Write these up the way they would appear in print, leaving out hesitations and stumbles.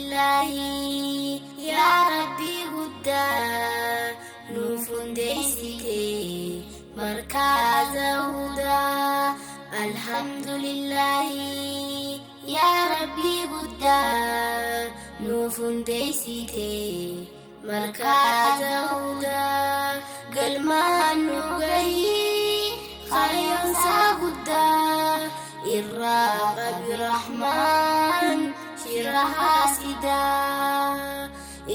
Alhamdulillaahi yaa Rabbii guddaa nuuf hundeessite markaaza hudaa. Alhamdulillaahi yaa Rabbii guddaa nuuf hundeessite markaaza hudaa. Galmaan nu gahii kaayyoonsaa guddaa irraa qabi Rahmaan shira haasidaa.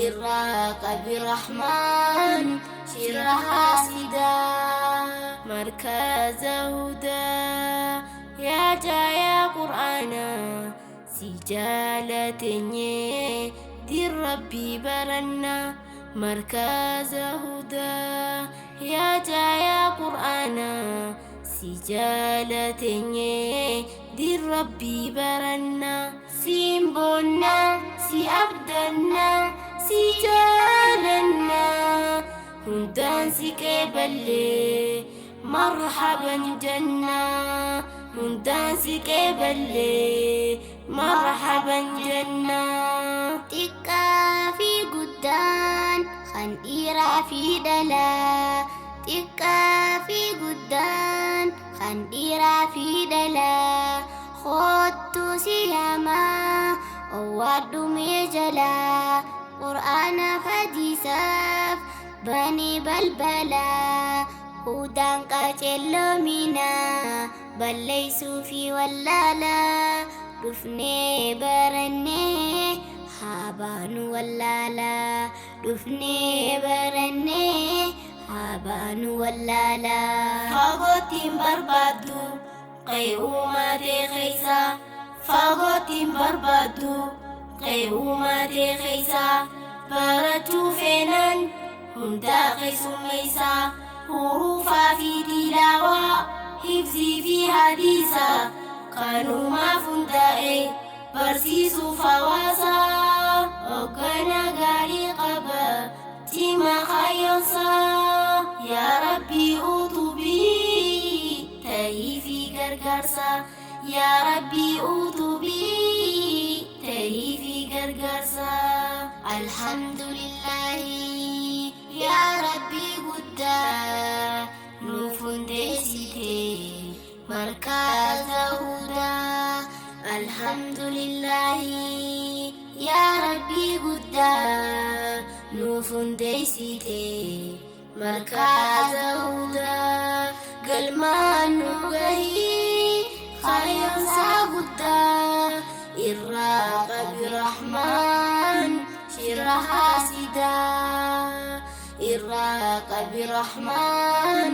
Irraa qabi Rahmaan shira haasidaa. Markaza hudaa yaa jaayaa Qur'aanaa si jaalatenye diin Rabbii barannaa. Markaza hudaa yaa jaayaa Qur'aanaa si jaalatenye diin Rabbii barannaa. Siin boonnaa si abdannaa si jaalannaa hundaan si qeeballee marhaban jannaa hundaan si qeeballee marhaban jannaa. Xiqqaa fi guddaan kan dhiiraa fi dhalaa. Xiqqaa fi guddaan kan dhiiraa fi dhalaa. Kottu si yaamaa owwaadhu mee jalaa. Qur'aana hadiisaaf bani balbalaa. Hudaan qaceelloominaa balleeysuu fi wallaalaa. Dhufnee barannee haa baanu wallaalaa. Dhufnee barannee haa baanu wallaalaa. Fagootti hin barbaaddu qe'uumaa ta'e keessa. Fagootti hin barbaaddu qe'uumaa ta'e keessa. Barachuu feenaan hundaa keessummeessa. Huruufaa fi tilaawaa hifzii fi hadiisa kanumaaf hundaa'e barsiisuuf hawaasa. Hoggana gaarii qaba cima kaayyoonsaa. Yaa Rabbii utubii ta'ii fi gargaarsa. Yaa Rabbii utubii ta'ii fi gargaarsa. Alhamdulillaahi yaa Rabbii guddaa nuuf hundeessite markaza hudaa. Alhamdulillaahi yaa Rabbii guddaa nuuf hundeessite markaza hudaa. Galmaan nu gahii kaayyoonsaa guddaa irraa qabi Rahmaan shira haasidaa. Irraa qabi Rahmaan